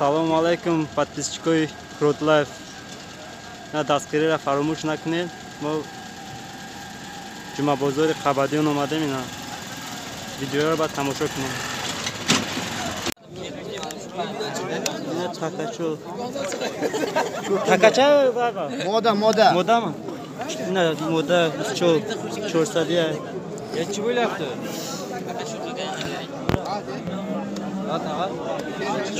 Assalomu alaykum подписчикои Крот Лайф. На дастгириро фаромӯш накунед. Мо ҷумъабозори Қабадиён омадем, ина видеоро баъд тамошо кунем. Ина такачо. Такача баба? Мода, мода. Модама? Ина мода 24 400 я. Nechi bo'lyapti?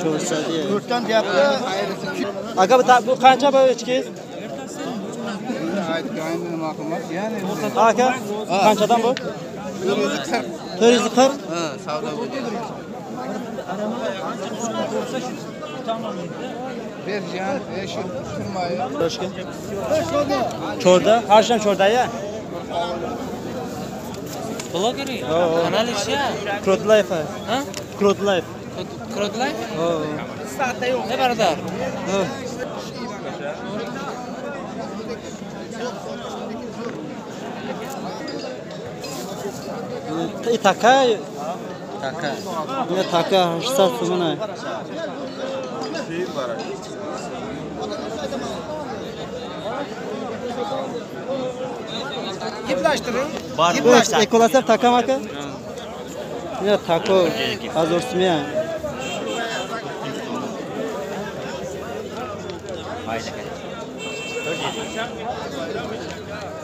400 ya. To'rtdan deyapti. Aka bu qancha bu echkingiz? Aytganimni nima qilmas? Ya'ni aka qanchadan bu? 440. 440? Ha, savdo bo'ldi. Berjan, eshik turmaydi. Toshkent. Chorda, har sham chorda ya. Blogeri? Kanali chi? Крот Лайф. Ha? Крот Лайф. Крот Лайф? Ha. Ne baradar? Ha. Taka? Taka. Ne taka 800 so'm. Giplashtiring. Giplashtiring. Ekolasar taka maka? Ne tako 1000 so'm.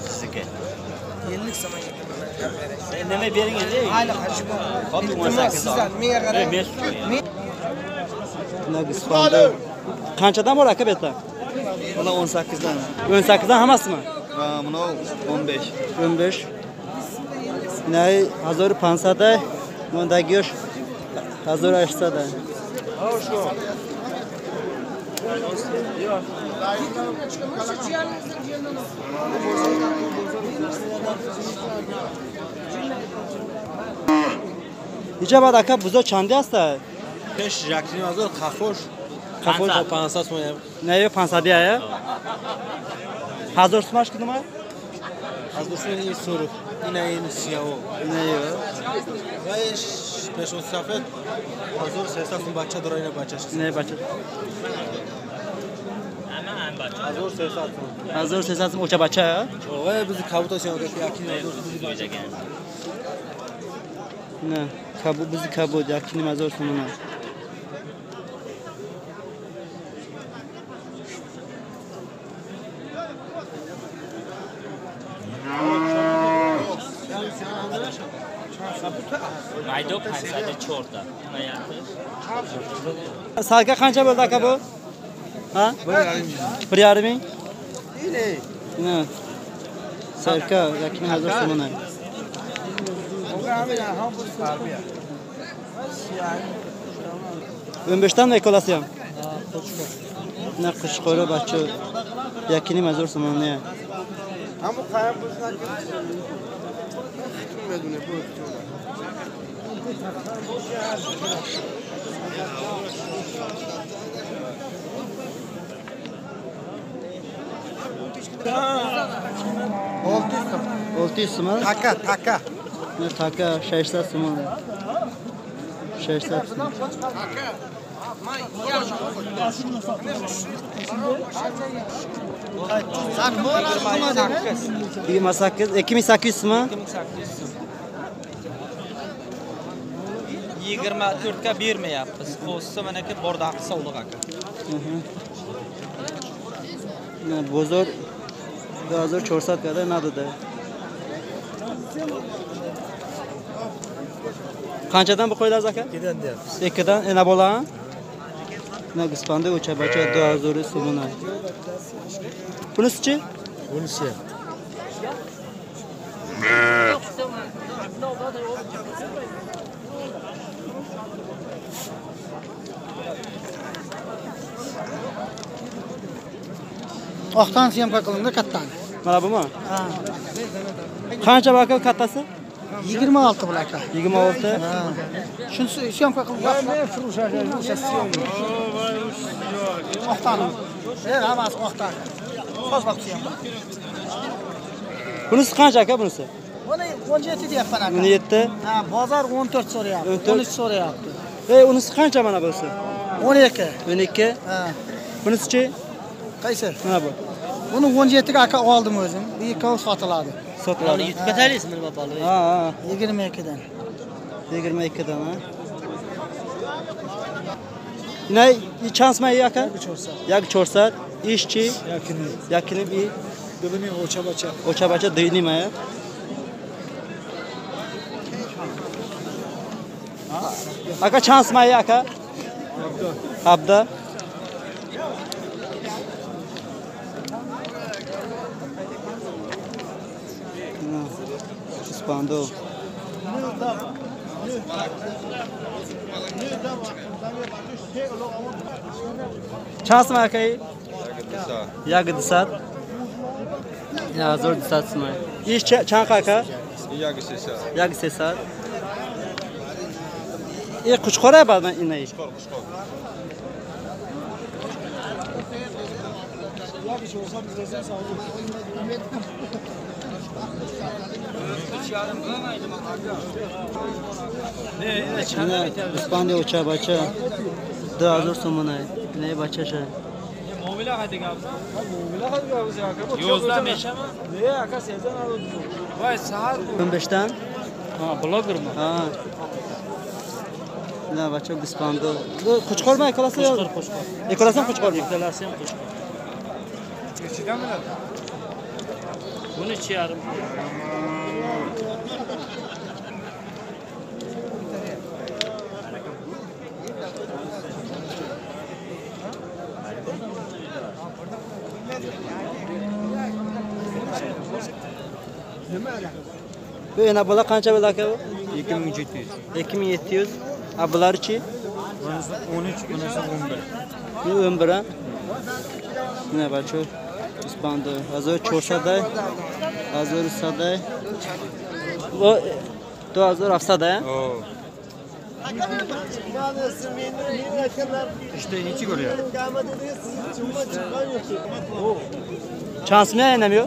Sizniki. 50 so'm. Nima bering endi? Mayli, Hop, 18 menga qarang. Nagistonda qanchadan bor aka bu yerda? Bular 18 dan. 18 dan hammasimi? Ha, buni 15. 15. Nay 1500 da, bundagi yosh 1800 da. Necha bad aka buzo chandi asta? 5 yakni hozir qafosh. Qafosh 500 so'm. Ne 500 ya? 1000 so'm nima? 1000 so'm in so'ruq. Ina in siyao. Ina yo. Va 5 safet 1300 so'm bacha dora ina bacha. Ne bacha? 1300 so'm. 1300 so'm o'cha bacha. Voy bizni kabuta sen yakni 1000 so'm. Ne kabu bizni kabut yakni 1000 so'm. Mayda 504 ta. Sarka qancha bo'ldi aka bu? Ha? 1,5 ming. Ne? Sarka 2000 so'm. 15 dan ekolasi ham. Ne qo'shqori bacha 2,5 so'm. Hamma qayam bo'lsa medune bu. Olti so'm. Taka, taka. Ne taka 600 so'm. 600 so'm. Yigirma sakkiz, 2800 so'm. 2800 so'm. 24 ga bermayapmiz. Qo'shsa manaki bordaqi sovliq aka. Ne bozor 2400 qadar nadida. Qanchadan bu qo'ylar aka? 2dan deyapmiz. 2dan ena bola. Ne gispanda o'cha bacha 2000 so'm. Bunisi-chi? Bunisi. Oqdan syomka qilindi kattani. Mana bumi? Ha. Qancha bu aka kattasi? 26 bu aka. 26. Ha. Shunisi syomka qilib. Oqdan. Hammasi oqdan. Sozlab syomka. Bunisi qancha aka bunisi? Buni 17 deyapman aka. 17. Ha, bozor 14 so'rayapti. 13 so'rayapti. Unisi qancha mana bunisi? 12. 12. Ha. Bunisi-chi? Qaysi? Mana bu. Buni 17 ga aka oldim o'zim. Bu ikkovi sotiladi. Sotiladi. Yutib ketaylikmi nima balo? Ha, ha. 22 dan. 22 dan, ha. Ne chand сумай aka? 1400. Ishchi? Yakini. Bir Dibini ocha bacha. Ocha bacha 2.5 aya. Aka chand сумай aka? 17. Spando. Chand сумай aka? 1200. 1200 сумай. Ish chand aka? 1300. E Qo'chqor ba'dan inay. Qo'chqor. Ispaniya ucha bacha 2000 so'm ne bachacha. Voy sahar 15dan. Ha, blogermi? Ha. Ne bacha Ispaniya. Bu Qo'chqormi ikkalasi? Qo'chqor. Ikkalasi ham Qo'chqormi? Ikkalasi ham Qo'chqor. Nechidan biladi? Buni 3,5. Bu ena bola qancha bo'ldi aka bu? 2700. 2700. A bularchi? Bunisi 13, bunisi 11. Bu 11 ha. Ne bacho? Ispanda 1400, 1300. Bu 2700 ha? Oo. İşte neçi görüyor? Chand сумай enamiyo?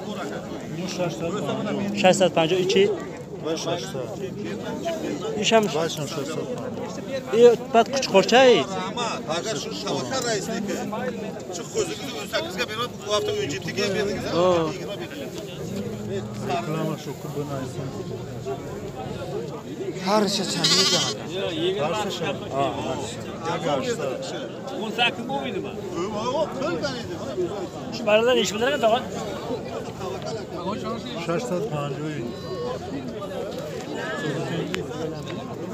650 ichi? Isham. E bad Qo'chqorcha. Aga şu shabaka raisniki. Şu ko'zingizni 18 ga berib, bu hafta 17 ga berdingiz. Reklama şoku buni Har çamiydi. Ha, 18 bo'lmaydimi? Yo'q, Shu baralar ish bildirgan tog'a. 650.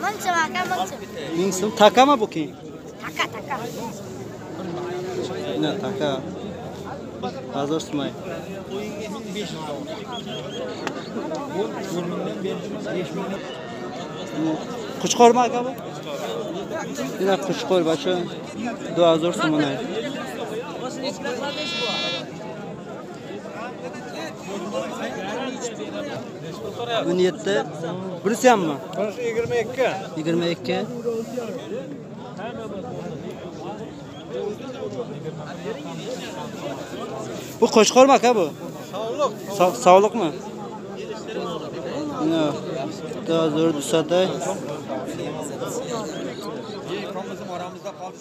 Muncha aka, muncha. 1000 so'm takami bu keyin? Taka, taka. Ne taka? 1000 so'm. Qo'chqormi aka bu? Yine Qo'chqor bacha 2000 so'm. O'n yetti. Bunisi hammi? Bunisi 22. 22. Bu Qo'chqormi aka bu? Sog'liq. Sog'liqmi? Ne? 2200. Bizim aramızda kaldı.